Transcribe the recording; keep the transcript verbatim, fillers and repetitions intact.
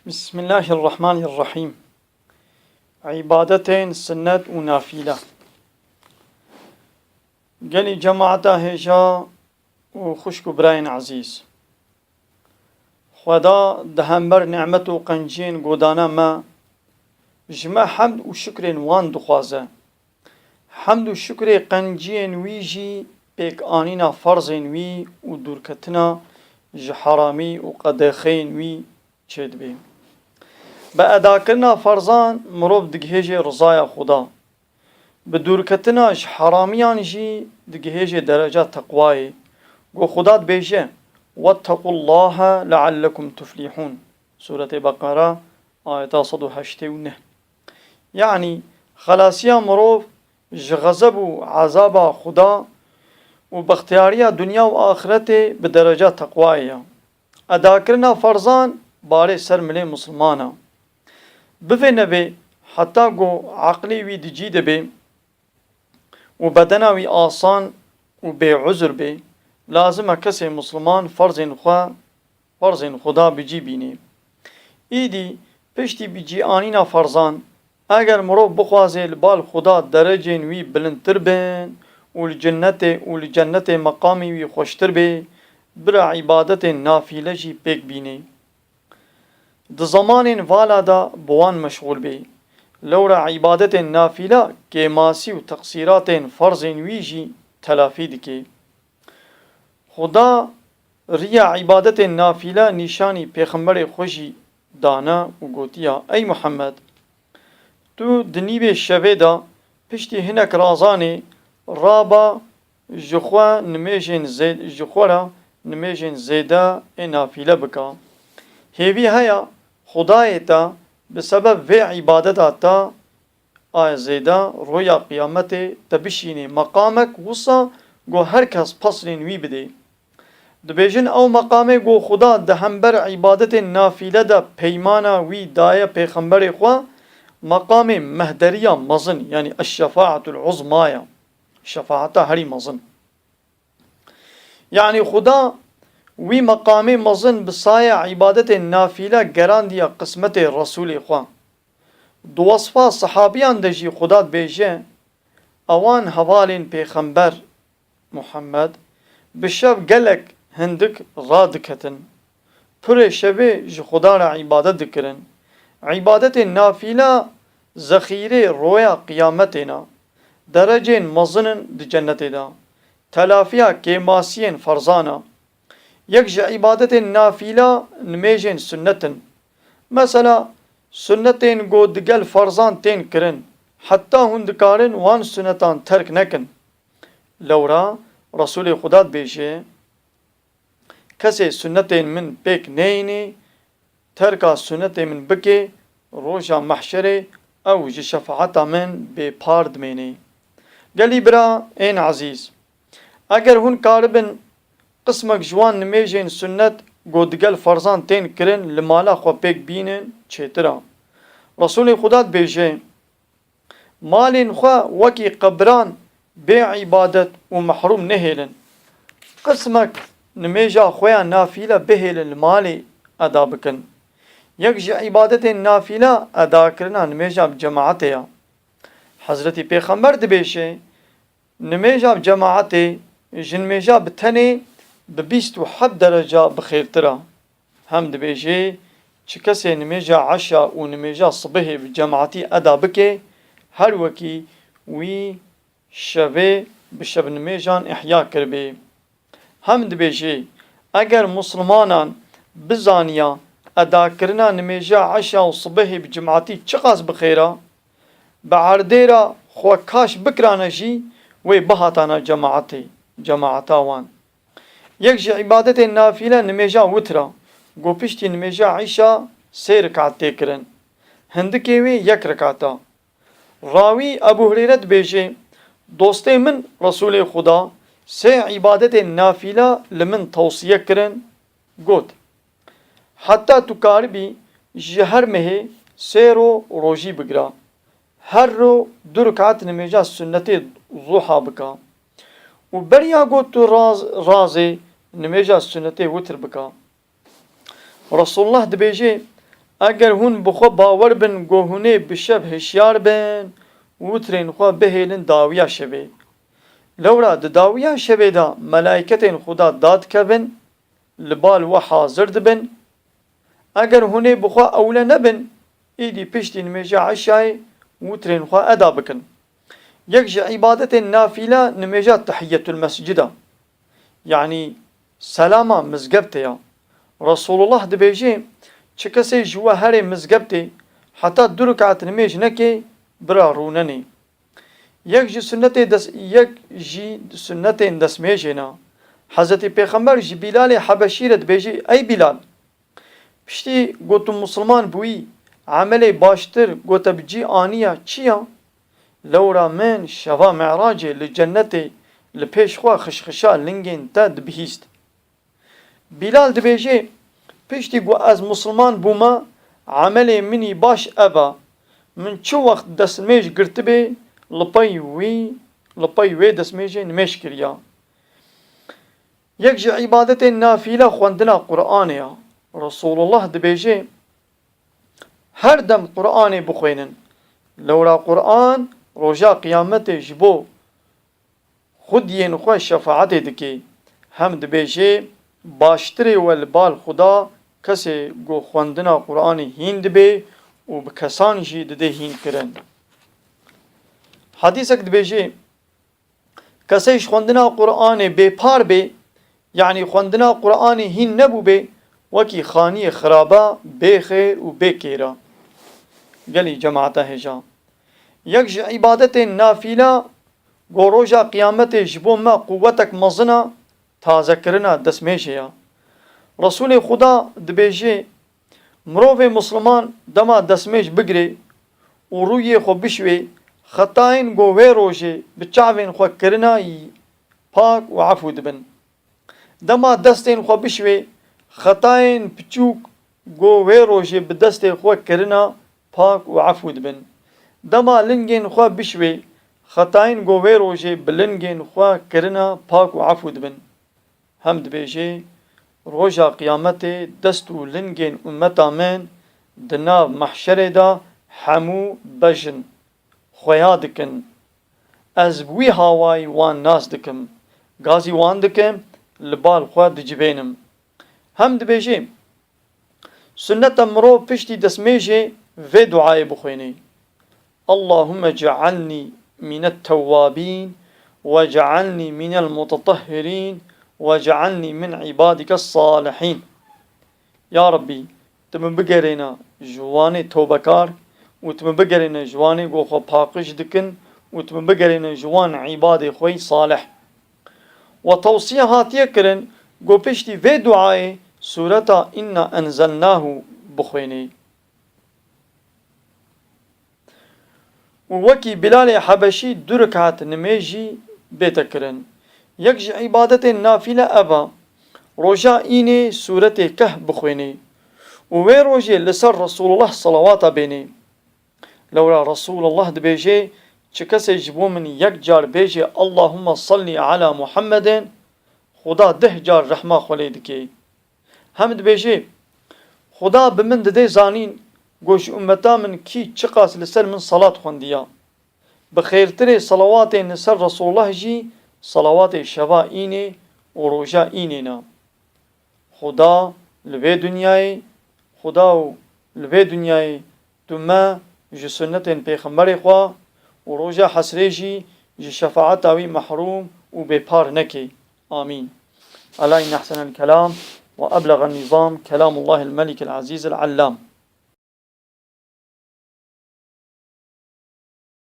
Bismillahirrahmanirrahîm. Îbadetên sinnet û nafîle. Gelî cemaeta hêja û xwişk û birayên ezîz. Xweda di hember nîmet û qenciyên godana me, ji me hemd û şukrên wan dixwaze. Hemd û şukrê qenciyên wî jî pêkanîna ferzên wî û dûrketina ji heramî û qedexeyên wî çêdibe. Bi edakirina ferzan mirov digihêje rizaya Xuda. Bi dûrketina ji heramiyan jî digihêje dereca teqwayê. Ku Xuda dibêje, "Wettequllaha leallekum tuflihûn." Sûretê Beqera, ayeta sed û heştê û neh. Yanî, xelasiya mirov ji xezeb û ezaba Xuda û bextiyariya dinya û axretê bi dereca teqwayê ye. Edakirina ferzan barê ser milê misilman e. Bivê nebê, heta ku eqlê wî di cî de bê û bedena wî asan û bêuzr bê, lazim e kesê misilman ferzên xwe, ferzên Xuda bi cî bînê. Îdî piştî bi cî anîna ferzan, eger mirov bixwaze li bal Xuda derecên wî bilindtir bin û li cinnetê û li cennetê meqamê wî xweştir bê, bira îbadetên nafîle jî pêk bînê. Di zemanên vala de bi wan meşxûl bê. Lewra îbadetên nafîle kêmasî û teqsîratên ferzên wî jî telafî dike. Xuda riya îbadetên nafîle nîşanî pêxemberê xwe jî dane û gotiya, Ey Muhammed, tu di nîvê şevê de piştî hinek razanê raba ji xwe nimêjên zê-, ji xwe re nimêjên zêde ê nafîle bike. Hêvî heye Xwedayê te bi sebeb vê îbadeta te a zêde roya qiyametê te bişînê meqamek wisa ku her kes peslên wî bidê. Dibêjin ew meqamê ku Xuda di hember îbadetên nafîle de peymana wî daye pêxemberê xwe, meqamê mehderiya mezin, yanî eşşefaatul uzma ye. Şefaeta herî mezin. Yanî Xuda wî meqamê mezin bi saya îbadetên nafîle gerandiya qismetê Resûlê xwe. Di wesfa sehabiyan de jî Xuda dibêje, Ewan hevalên pêxember Muhammed bi şev gelek hindik radiketin. Pirê şevê ji Xuda re îbadet dikirin. Îbadetên nafîle zexîrê roya qiyametê ne. Derecên mezin in di cennetê de. Telafiya kêmasiyên ferzan e. Yek ji îbadetên nafîle nimêjên sunnet in. Mesela, sunnetên ku digel ferzan tên kirin, heta hûn dikarin wan sunnetan terk nekin. Lewra Resûlê Xuda dibêje, Kesê sunnetên min pêk neyînê, terka sunnetê min bike, roja mehşerê ew ji şefaeta min bêpar dimêne. Gelî bira ên ezîz, eger hûn karibin qismek ji wan nimêjên sunnet ku digel ferzan tên kirin li mala xwe pêk bînin, çêtir e. Resûlê Xuda dibêje, Malên xwe wekî qebran bê îbadet û mehrûm nehêlin. Qismek nimêja xwe ya nafîle bihêlin li malê eda bikin. Yek ji îbadetên nafîle edakirina nimêja bi cemaetê ye. Hezretî Pêxember dibêje, Nimêja bi cemaetê ji nimêja bi tenê bi bîst û heft dereca bi xêrtir e. Hem dibêje, çi kesê nimêja eşa û nimêja sibihê bi cemaetî eda bike, her wekî wî şevê bi şevnimêjan ihya kiribê. Hem dibêje, eger misilmanan bizaniya edakirina nimêja eşa û sibihê bi cemaetî çiqas bi xêr e, bi erdê re xwe kaş bikirane jî wê bihatana cemaetê, cemaeta wan. Yek ji îbadetên nafîle nimêja witr e, ku piştî nimêja îşa sê rekat tê kirin. Hindikê wê yek rekat e. Rawî Ebû Hureyre dibêje, Dostê min Resûlê Xuda sê îbadetên nafîle li min tewsiye kirin, got, Heta tu karibî ji her mehê sê ro rojî bigire. Her ro du rekat nimêja sunnetê zuha bike. Û beriya ku tu raz-, razê nimêja sunnetê witr bike. Resulullah dibêje, Eger hûn bi xwe bawer bin ku hûn ê bi şev hişyar bin, witrên xwe bihêlin dawiya şevê. Lewra di dawiya şevê de melayketên Xuda dadikevin, li bal we hazir dibin. Eger hûn ê bi xwe ewle nebin, îdî piştî nimêja eşayê witrên xwe eda bikin. Yek ji îbadetên nafîle nimêja tehiyetul mescid e. Yanî selama mizgeftê ya. Resulullah dibêje, çi kesê ji we herê mizgeftê heta du rik'at nimêj neke, bira rûnenê. Yek ji sunnetê des-, yek jî sunnetên desmêjê ne. Hezretî Pêxember ji Bîlalê Hebeşî re dibêje, ey Bîlal, piştî ku tu misilman bûyî, emelê baştir ku te bi cî aniya çi ya? Lewra min şeva Mi'racê li cennetê li pêş xwe xişxişa lingên te dibihîst. Bîlal dibêje, piştî ku ez misilman bûme, emelê min î baş ev e, min çi wext destmêj girtibê, li pey wî, li pey wê destmêjê nimêj kiriya. Yek ji îbadetên nafîle xwendina Qur'anê ya. Resulullah dibêje, her dem Qur'anê bixwênin. Lewra Qur'an roja qiyametê ji bo xwediyên xwe şefaetê dike. Hem dibêje, baştirê we li bal Xuda kesê ku xwendina Qur'anê hîn dibe û bi kesan jî dide hîn kirin. Hadîsek dibêje, kesê ji xwendina Qur'anê bêpar bê, yanî xwendina Qur'anê hîn nebûbê, wekî xaniyê xiraba bê xêr û bê kêr e. Gelî cemaeta hêja. Yek ji îbadetên nafîla ku roja qiyametê ji bo me quwetek mezin e, tazekirina destmêjê ye. Resûlê Xuda dibêje, mirovê misliman dema destmêj bigirê û rûyê xwe bişwê, xetayên ku wê rojê bi çavên xwe kirina yî pak û efû dibin. Dema destên xwe bişwê, xetayên piçûk ku wê rojê bi destê xwe kirina pak û efû dibin. Dema lingên xwe bişwê, xetayên ku wê rojê bi lingên xwe kirina pak û efû dibin. Hem dibêje, roja qiyametê dest û lingên ummeta min di nav mehşerê de hemû bejin, xweya dikin. Ez bi wî hawayî wan nas dikim. Gazî wan dikim, li bal xwe dicivênim. Hem dibêje, sunneta mirov piştî destmêjê vê duayê bixwêne. Allahümme cealni minet tewwabin ve cealni minel mutetahhirin ve cealni min ibadike salihin. Ya Rabbî, tu min bigerêne ji wanê tewbekar û tu min bigerêne ji wanê ku xwe paqij dikin û tu min bigerêne ji wan îbadê xwe yî salih. Ve tewsiye hatiye kirin ku piştî vê duayê sureta Inna enzelnahu bixwênê. Û wekî Bilalê Hebeşî du rekat nimêj jî bête kirin. Yek ji îbadetên nafîle ev e, roja înê sûretê Kehf bixwênê û wê rojê li ser Resûlullah selawata bênê. Lewra Resûlullah dibêje, çi kesê ji bo min yek car bêje Allahumma salli ala Muhammedin, Xuda deh car rehma xwe lê dike. Hem dibêje, Xuda bi min didê zanîn, ku ji ummeta min kî çiqas li ser min salat xwendiya. Bi xêrtirê salawatên li ser Resûlullah jî salawatê şeva înê û roja înê ne. Xuda li vê dinyayê, Xuda û li vê dinyayê tu me ji sunnetên Pêxemberê xwe û roja hesrê jî ji şefaeta wî mehrûm û bêpar neke. Amîn. Ela inne ehsenel kelam ve eblegan nizam kelamullahil melikil azizil allam.